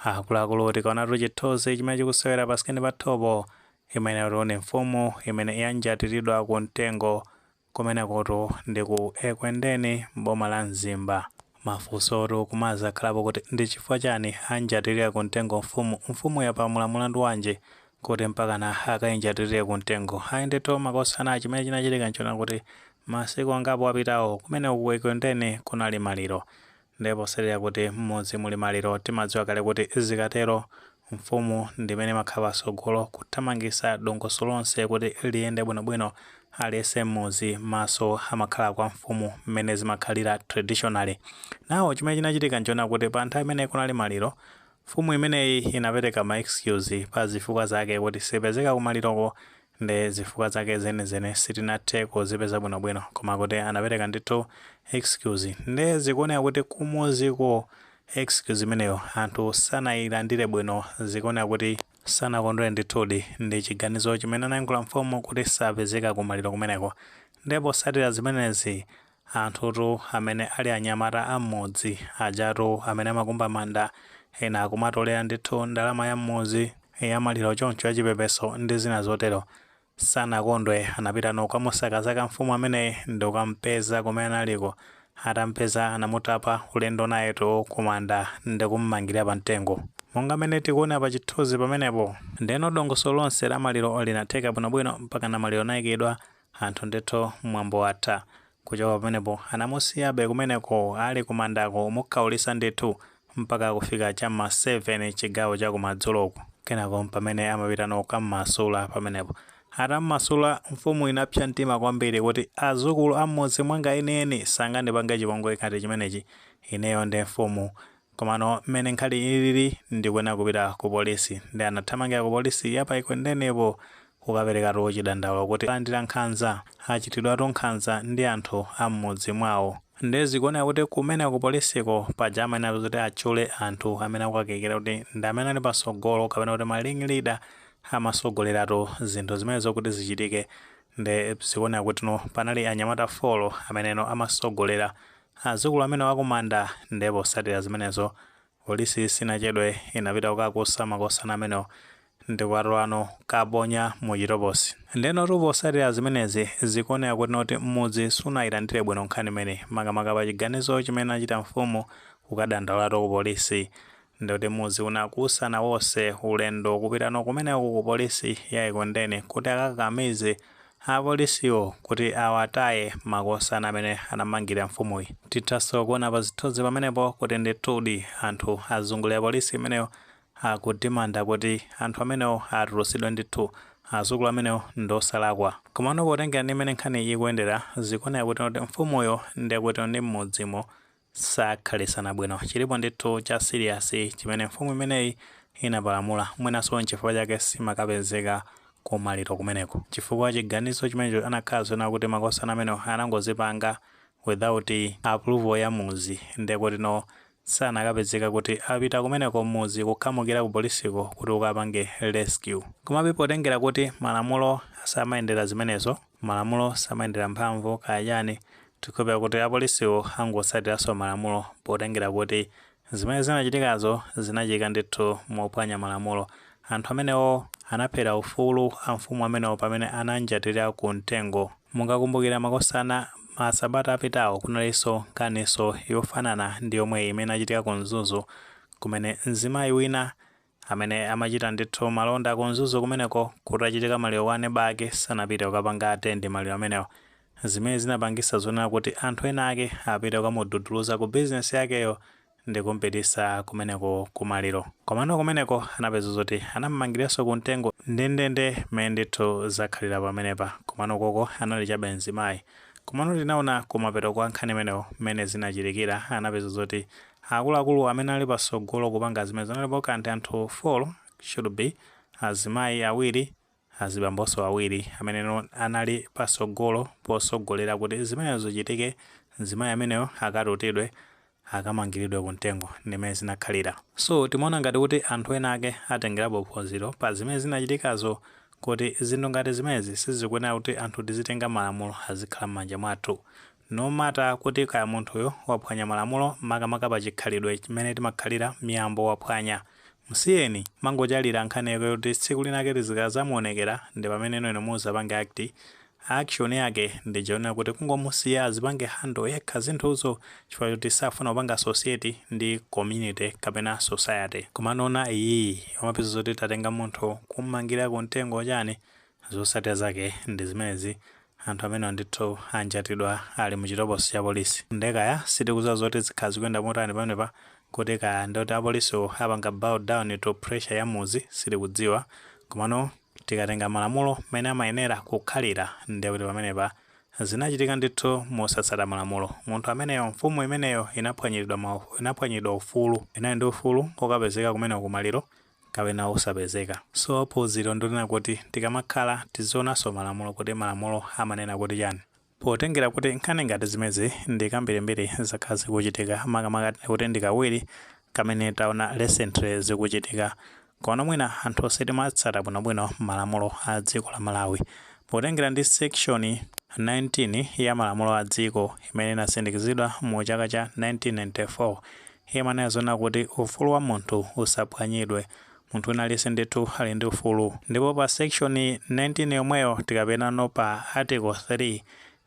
Akuluakulu, tikaonatu chithunzi chimene chikusewera pa screen pathopo, imeneyo ni mfumu imene yanjatiridwa ku mtengo kumenekotu ndi ku Ekwendeni, mboma la Mzimba. Mafunsotu kumazakhalapo kuti ndi chifukwa chani anjatirira ku mtengo mfumu? Mfumu yapalamula mulandu wanji kuti mpakana akayinjatirire ku mtengo? Ayi ndithu, makosana, chimene chinachitika nchona kuti masiku angapo apitawo kumene ku Ekwendeni kunali maliro. Ndipo serera kuti mmudzi muli maliro, timadziwa kale kuti zikatero mfumu ndimene makhala patsogolo kuthamangitsa dongosolo lonse kuti liyende bwinobwino. Aliyense mmudzi maso amakhala kwa mfumu, mmene zimakhalira traditionally. Nawo chimene chinachitika nchona kuti pa nthawi imene kunali maliro, mfumu imeneyi inapereka ma excuse pa zifukwa zake kuti sipezeka kumaliroko. Ndi zifukwa zake zenizene sitinathe kuzipeza bwinobwino, koma kuti anapereka ndithu excuse. Ndi zikuoneka kuti kumuziko excuse imeneyo anthu sanayilandire bwino. Zikuoneka kuti sanakondwere ndithudi ndi chiganizo chimene anayankhula mfumu kuti sapezeka kumaliro kumeneko. Ndipo posatira zimenezi, anthutu amene ali anyamata am'mudzi ajatu amene amakumba manda, ena akumatolera ndithu ndalama ya m'mudzi ya maliro choncho, yachipepeso ndi zina zotero, sanakondwe. Anapita kukamusakasaka mfumu ameneyi ndi kukampeza kumene analiko. Atampeza, anamutapa ulendo nayetu kumanda ndi kummangira pa mtengo, monga mmene tikuona pa chithunzi pamenepo. Ndeno dongosolo lonse la maliro linatheka bwinobwino mpaka na maliro anayikidwa anthu ndithu, mwambo watha. Kuchoka pamenepo anamusiyabe kumeneko ali kumandako, mukhaulisa ndithu mpaka kufika cham'ma 7 chigawo chakumadzuloku. Kenako pamene amapita nokammasula pamenepo. Atammasula, mfumu inapsa mtima kwambiri kuti azukulu am'mudzi mwanga enieni sangandipange chipongwe ngati chimenechi, ineyo ndi mfumu. Komano mmene nkhani ilili, ndikuyenera kupita ku polisi. Ndi anathamangira ku polisi yapa Ekwendenepo kukaperekatu chidandaulo kuti alandira nkhanza, achitidwatu nkhanza ndi anthu am'mudzi mwawo. Ndezikuoneka kuti kumene ku polisiko paja amayenera kuti atchule anthu amene akukakekera kuti ndi amene ali patsogolo, kapena kuti ma ring leader, amasogoleratu zinthu zimenezo kuti zichitike. Ndi zikuoneka kuti no, panali anyamata 4 ameneno amasogolera azukulu amene wakumanda. Ndipo posatira zimenezo, polisi sinachedwe, inapita kukakusa makosana amenewo ndikukatolano kaponya muchitokosi. Ndeno posatira zimenezi, zikuoneka kuti noti mmudzi sunayilandire bwino nkhani imene, makamaka pa chiganizo chimene achita mfumu kukadandaulatu ku polisi. Ndikuti mudzi unakusana wonse ulendo kupitano kumeneko ku polisi ya Ekwendeni kuti akakamize apolisiwo kuti awataye makosana amene anamangira mfumuyi. Tithanso kuona pa zithunzi pamenepo kuti ndithudi anthu azungulira polisi imeneyo, akudimanda kuti anthu amenewo atulutsidwe ndithu, azukulu amenewo ndosalakwa. Komano potengera ndi imene nkhani ikuyendera, zikuoneka kuti kuti mfumuyo ndikuti ndi mmudzimo sakhalisana bwino. Chilipo ndithu cha serious chimene mfumu imeneyi inapalamula. Mwinanso nchifukwa chake simakapezeka kumaliro kumeneko, chifukwa chiganizo chimenecho anakhala zona kuti makosana amenewo anangozipanga without approval ya muzi. Ndekuti no, sanakapezeka kuti apita kumeneko muzi kukhamukira ku polisiko kuti ukapange rescue. Komabe potengera kuti malamulo samayendera zimenezo, malamulo samayendera mphamvu kaya chani, tikhulupira kuti apolisiwo angotsatiranso malamulo, potengera kuti zimene zinachitikazo zinachitika ndithu mophwanya malamulo. Anthu amenewo anaphera ufulu a mfumu amenewo pamene ananjatirira ku mtengo. Mungakumbukira, makosana, masabata apitawo kunalinso nkhaniso yofanana ndi yomwe imene achitika ku Mzuzu, kumene mzimayi wina amene amachita ndithu malonda ku Mzuzu kumeneko, kutachitika maliro wa aneba ake, sanapite kukapanga attend maliro amenewo, zimene zinapangisa zonena kuti anthu ena ake apite kukamududuluza ku bizinesi yakeyo ndi kumpitisa kumeneko kumaliro. Komano kumeneko anapeza zoti anammangiranso ku mtengo, ndendende mmene ndithu zakhalira pamenepa. Komano koko anali chabe mzimayi. Komano tinaona kumapeto kwa nkhani imeneyo mmene zinachitikira. Anapeza zoti akuluakulu amene ali pasogolo kupanga zimene analipo kanti anthu 4, should be azimayi awiri, azibambonso awiri, amene anali pasogolo posogolera kuti zimenezo zichitike, mzimayi ameneyo akatutidwe, akamangiridwe kumtengo, ndimene zinakhalira. So timaona ngati kuti anthu ena ake atengerapo phunziro pa zimene zinachitikazo, kuti zinthu ngati zimenezi sizikuyenera kuti anthu tizitenga malamulo azikhala m'manja mwathu, no matter kuti kaya munthuyo waphwanya malamulo, makamaka pa chikhalidwe chimene timakhalira, miyambo waphwanya. Msiyeni, mangochalira nkhani yake kuti tsiku linake lizikazamuonekera ndi pamene inu muzapange act. Action yake ndichoona kuti kungomusiya azipange handle yekha zinthuzo, chifukwa choti safuna kupanga associate ndi community kapena society. Kumanona iyiyi amapeza zoti tatenga munthu kummangira kumtengo chani, zotsatira zake ndi zimenezi. Anthu amene ndithu anjatidwa ali muchitokosi cha polisi. Ndekaya sitikudziwa zoti zikhala zikuyenda motani pamenepa, kuti kaya ndoti apolisiwo apanga bow down to pressure ya muzi, sitikudziwa. Komano tikatenga malamulo mmene amayenera kukhalira, ndiye kuti pamenepa zinachitika ndithu mosatsata malamulo. Munthu ameneyo, mfumu imeneyo inaphwanyidwa ufulu. Inali ndi ufulu okapezeka kumene kumaliro kapena osapezeka. So phunziro ndinena kuti tikamakhala tizionanso malamulo, kuti malamulo amanena kuti chani, potengera kuti nkhani ngati zimezi ndi kambirimbiri zakhala zikuchitika, makamaka kuti ndi kawiri kamene taona recently zikuchitika. Kono mwina anthu onse timatsata bwinobwino malamulo a dziko la Malawi. Potengera ndi section 19 ya malamulo a dziko imene inasindikizidwa mu chaka cha 1994, imanena zona kuti ufulu wa munthu usaphwanyidwe. Munthu wina aliyense ndithu ali ndi ufulu. Ndipo pa section 19 yomweyo, tikapenano pa article 3,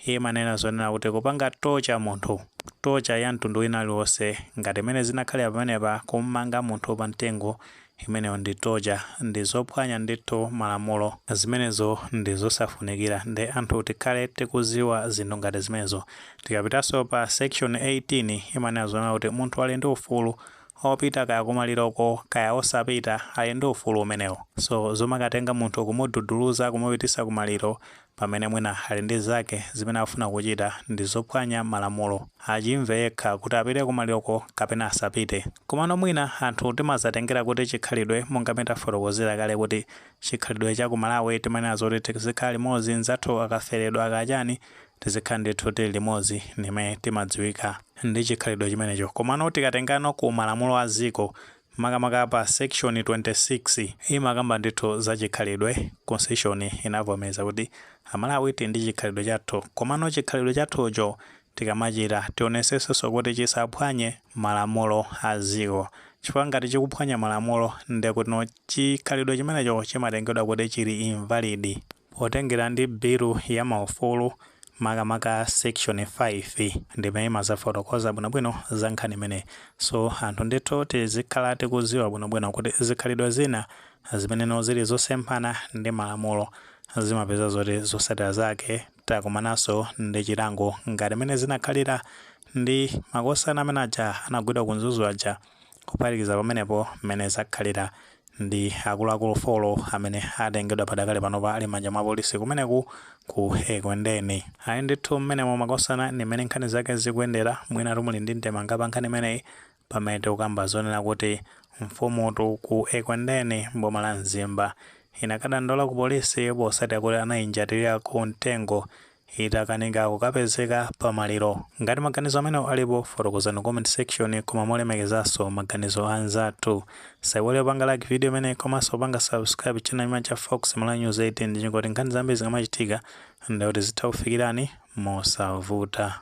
imanena zonena kuti kupanga torture munthu, torture ya mtundu wina aliwonse, ngati imene zinakhalira pamenepa, kummanga munthu pa mtengo, imeneyo ndi torture, ndi zophwanya ndithu malamulo. Zimenezo ndi zosafunikira, ndi anthu tikhale tikuziwa zinthu ngati zimenezo. Tikapitanso pa section 18, imanena zonena kuti munthu ali ndi ufulu opita kaya kumaliroko kaya osapita, ali ndi ufulu umenewo. So zomakatenga munthu kumududuluza kumupitisa kumaliro pamene mwina ali ndi zake zimene afuna kuchita ndi zophwanya malamulo. Achimve yekha kuti apite kumaliroko kapena asapite. Komano mwina anthu timazatengera kuti chikhalidwe, monga metafotokozera kale kuti chikhalidwe cha ku Malawi timanena zoti tizikhala limodzi, nzathu akaferedwa akachani tizikhala ndithu tili limodzi, ndimene timadziwika ndi chikhalidwe chimenecho. Komano tikatengano ku malamulo a dziko, makamaka pa section 26, imakamba ndithu za chikhalidwe. Constitution inavomereza kuti Amalawi tili ndi chikhalidwe chathu, komano chikhalidwe chathucho tikamachita tionesetsenso kuti chisaphwanye malamulo a dziko, chifukwa ngati chikuphwanya malamulo, ndekuti chikhalidwe chimenecho chimatengedwa kuti chili invalid. Potengera ndi bilu ya maufulu, makamaka section 5, ndimene imazafotokoza bwinobwino za nkhani imeneyi. So anthu ndithu tizikhala tikuziwa bwinobwino kuti zikhalidwe zina zimeneno zili zosemphana ndi malamulo zimapeza zoti zotsatira zake takumananso ndi chilango, ngati mene zinakhalira ndi makosana amene aja anagwidwa ku Mzuzu aja, kuphatikiza pamenepo mmene zakhalira ndi akuluakulu 4 amene atengedwa padakale panopa ali manja mwa polisi kumeneku ku Ekwendeni. Ayi ndithu, mmenemo makosana ndi mmene nkhani zake zikuyendera. Mwina muli ndi ndemanga pa nkhani imeneyi, pamene tikukamba zonena kuti mfumutu ku Ekwendeni mboma la Mzimba inakadandaula ku polisi posatira kuti anayinjatirira ku mtengo itakanika kukapezeka pamaliro. Ngati maganizo amenewo alipo, fotokozani comment section, koma molemekezanso maganizo anzathu. Saiwale kupanga like video imeneyi komanso kupanga subscribe channel imene cha Fox Malawi News 18, ndi chingoti nkhani zambiri zikamachitika ndikuti zitha kufikirani mosavuta.